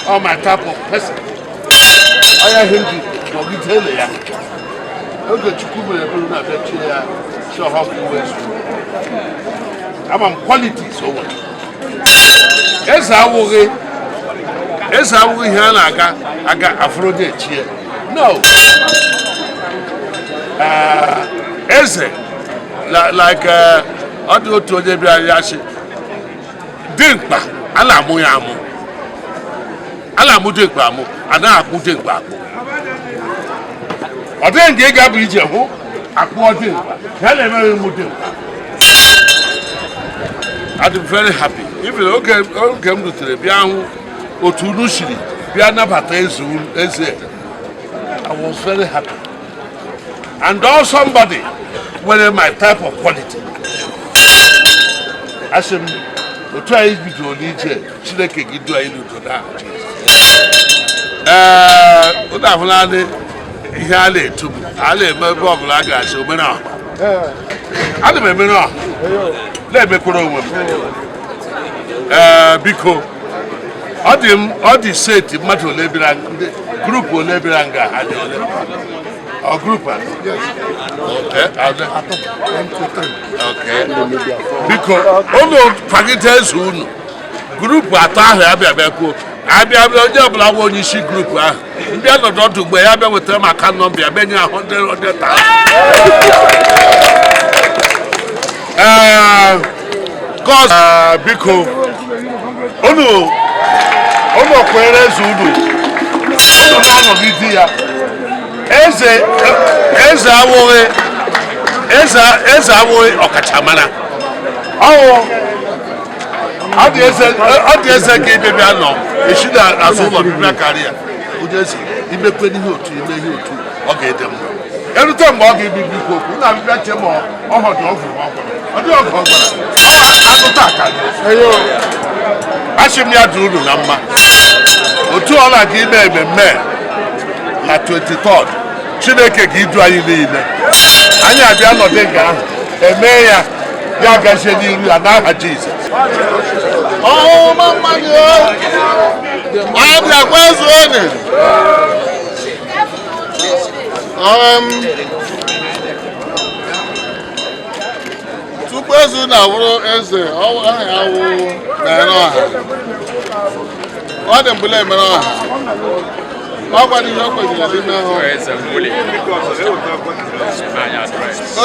[SPEAKER 9] all my type of person. Ọya ihe m ji nọgide ele ya oge Chukwu mere ebere na-abịa chie ya si ọha bụ eze. Ama m qualities o nwere. Eze awụghị eze, awụghị ihe a na-aga aga afụrụ dị echie. No. Eze like ọ dị otu onye bịara ya sị dimkpa a na-amụ ya amụ, a na-amụ dimkpa amụ, a na-akpụ dimkpa akpụ. Ọ dịghị nke ị ga-abụ ije hụ akpụọ dimkpa ya na-emeghị mụ dimkpa. I'm very happy. Even oge oge m rutere bịa hụ otu unu siri bịa nabata eze eze, I was very happy. And all somebody nwere my type of quality. Asị m otu anyị bidoro n'ije, Chineke gị du anyị n'udo n'aha Jizọs. Ee, unu ahụla ihe a na-etu m, a na-eme ebe ọbụla a ga-asị omere ọha. Ana m emere ọha na-emekwara onwe m. Ee, biko, ọ dị m ọ dị seti mmadụ ole bịara, ndị group ole bịara nga, ha dị ole? Ọ group atọ? Okay. Biko, unu kwagide eze unu. Group atọ ahụ abịa bịa kwuo abịa bịa, onye ọbụla nwe onye isi group ahụ mbịa nọdụ ọdụ mgbe ya bịa wetara m account number ya, bịa nye ya 100 100,000. Ee, gọz biko, unu kwere eze unu, unu na-anọgide ya. Eze eze awụghị eze, eze awụghị ọkachamara ọwụ. Ọ dị eze, ọ dị eze ka ịbịa bịa nọ esi na azụ ụlọ bịa karịa onye eze imekwe n'ihe otu ime ihe otu ọ ga-ede mma erute mgbe ọ ga-ebibi ikwu okwu na abịbịa che ma ọhọdụ ọgwụ ọ dị ọgụ ọ gwara anụta akarịa. Asị m ya dị unu na mma otu ọ na-aga ime ememme na 23rd. Chineke ga-idu anyị niile, anyị abịa nọdụ nga ahụ emee ya, ya gazie n'iru ya n'aha Jizọs.
[SPEAKER 16] Ọhụma mmadụ abịakwa ezuone. Tupu eze na-awụrụ eze, aha ya wụ mere ọha. Ọ dị mbụla emere ọha, ọ gwara ihe o kwesịrị n'ime hụ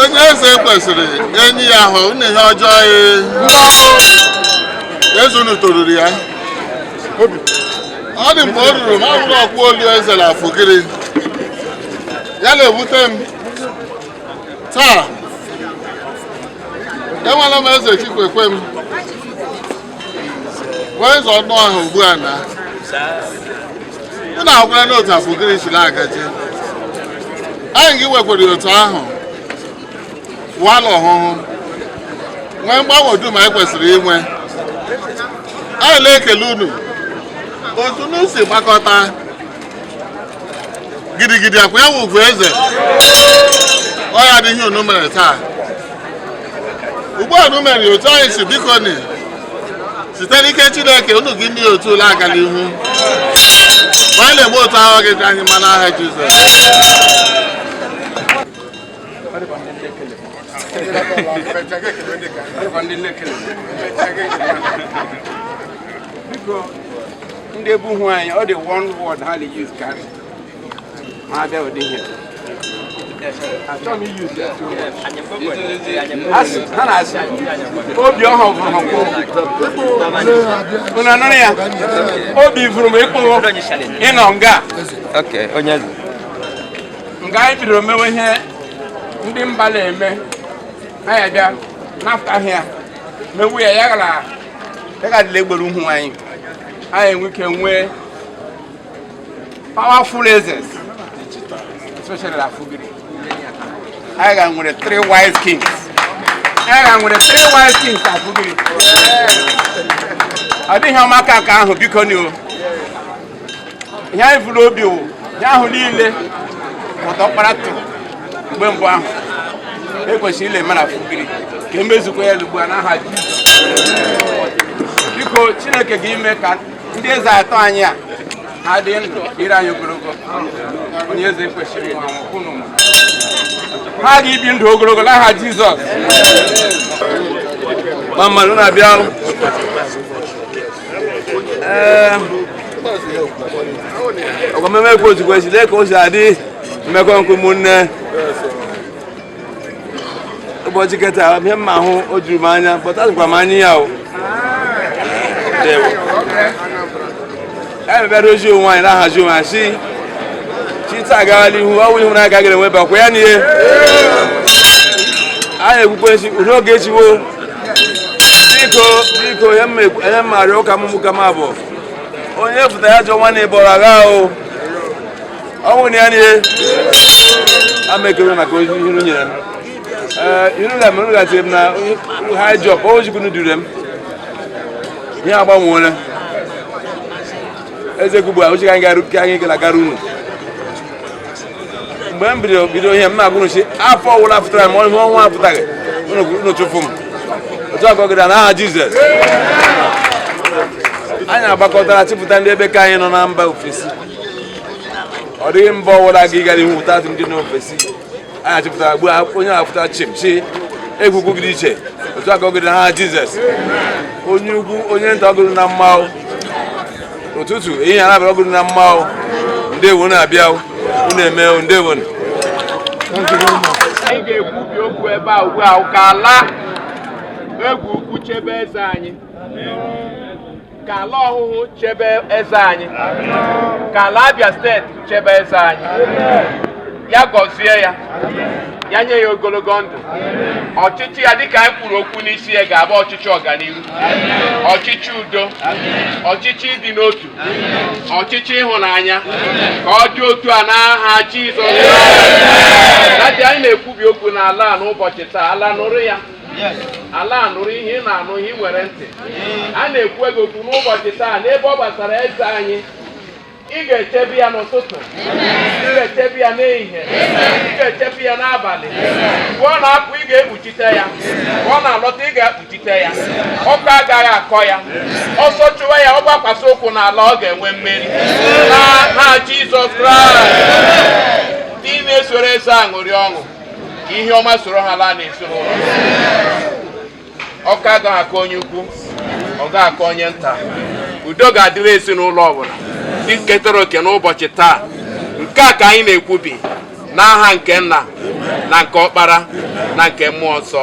[SPEAKER 16] onye eze kwesịrị enyi ya ahụ unu ihe ọjọọ ya eze unu toruru ya. Ọ dị mgbe o ruru ma ọ bụrụ ọkwụ olu eze na afụgịrị ya na-ewute m. Taa enwela m eze Chikwekwe m nwee eze ọnụ ahụ ugbu a na unu ahụkwara n'otu afụgịrị si na-agaji anyị gị nwekwara otu ahụ wala ọhụhụ nwee mgbanwe dum anyị kwesịrị inwe. Anyị na-ekele unu otu unu si gbakọta gidigidi akwa ya ugwu eze ọ ya dị ihe unu mere taa. Ugbu a unu mere otu anyị si biko ni site n'ike Chineke unu gị ndị otu ụlọ aga n'ihu anyị na-egbe otu ahụ gị dị anyị mma n'aha Jizọs.
[SPEAKER 4] Biko, ndị ebu hụ anyị, ọ dị one word ha na-use karị ma abịa ụdị ihe. Achọghị m use ya too much. Ha na-asị obi ọha vụrụ ha kwụ. Unu anụrụ ya? Obi vụrụ m ịkpụrụ ịnọ nga. Nga anyị bidoro mewe ihe ndị mba na-eme, anyị abịa nafta ya mewu ya, ya gara ya gadịla egbere uhu anyị, anyị enwe ike nwee powerful ezes, especially na Afugiri. Anyị ga nwere three wise kings, anyị ga nwere three wise kings Afugiri. Ọ dịghị ọma aka nke ahụ. Biko ni o, ihe anyị fụrụ obi wụ ihe ahụ niile ọtọkpara tụrụ mgbe mbụ ahụ ekwesịrị ile mara Afugiri ka emezukwa ya ugbu a n'aha Jizọs. Biko, Chineke ga-ime ka ndị eze atọ anyị a ha dị ndụ ire anyị ogologo. Onye eze kwesịrị ịnwụ anwụ, kwunu mụ. Ha ga-ebi ndụ ogologo n'aha Jizọs.
[SPEAKER 1] Mama, unu abịa. Ee, ọgọmeme ekwu ozugbo esi lee ka o si adị mmekọ nke ụmụnne. Ụbọchị kịta, ihe mma ahụ o juru m anya, but azụkwa m anya ya o. Ndewo. Anyị bịara ozi onwe anyị, na-ahazi onwe anyị si chi taa agawala ihu. Ọ bụ ihu na aka gara enwe bakwa ya n'ihe anyị ekwukwe nsị udo ga-echiwo. Biko, biko, ihe mma arịọ ụka m ka m abụọ onye fụta ya jụọ nwanne ịbọrọ agha o ọnwụ na ya n'ihe ama ekele maka ozi ihe unu nyere m. Ee, ihe unu ga-eme, unu gasịrị m na high job o ozikwu dure m. Ihe agbanweela eze ugbu a ochi ka anyị gara ka anyị gara gara unu. Mgbe m bidoro bido ihe m na-agụrụ si afọ ọwụla pụtara m ihe ọnwa apụtaghị, unu chụfụ m otu a ka ọ gịda n'aha Jizọs. Anyị agbakọtara chịpụta ndị ebe ka anyị nọ na mba ofesi. Ọ dịghị mba ọwụla gị gara ihu ụta ndị n'ofesi anyị achịpụtara gbuo onye na-apụta chim chi egwugwu gị dị iche otu a ka ọ gịda n'aha Jizọs. Onye ukwu, onye nta, ọgụrụ na mmanwụ ụtụtụ, ehihie, abalị, ọgụrụ na mmanwụ. Ndewo na-abịa unu eme. Ndewo.
[SPEAKER 8] Anyị ga-ekwubi okwu ebe a ugbu a ka ala egwu ukwu chebe eze anyị, ka ala ọhụhụ chebe eze anyị, ka ala Abia Steeti chebe eze anyị. Ya gọzie ya, ya nye ya ogologo ndụ. Ọchịchị ya, dịka anyị kwuru okwu n'isi ya, ga-abụ ọchịchị ọganihu, ọchịchị udo, ọchịchị ịdị n'otu, ọchịchị ịhụnanya. Ka ọ dị otu a n'aha Jizọs. Daddy, anyị na-ekwubi okwu n'ala a n'ụbọchị taa. Ala nụrụ ya, ala a nụrụ ihe ị na-anụ, ihe ị nwere ntị. A na-ekwu ego okwu n'ụbọchị taa n'ebe ọ gbasara eze anyị. Ị ga-echebe ya n'ụtụtụ, ị ga-echebe ya n'ehihie, ị ga-echebe ya n'abalị. Mgbe ọ na-apụ, ị ga-ekpuchite ya. Mgbe ọ na-alọta, ị ga-ekpuchite ya. Ọkụ agaghị akọ ya. Ọsọ chụwa ya, ọ gbakwasị ụkwụ n'ala, ọ ga-enwe mmeri n'aha Jizọs Kraịst. Ndị na-esoro eze aṅụrị ọṅụ, ka ihe ọma soro ha laa n'ezinụlọ. Ọkụ agaghị akọ onye ukwu, ọ gaghị akọ onye nta. Udo ga-adịrị ezinụlọ ọbụla ndị ketara oke n'ụbọchị taa. Nke a ka anyị na-ekwubi n'aha nke Nna na nke Ọkpara na nke Mmụọ Nsọ.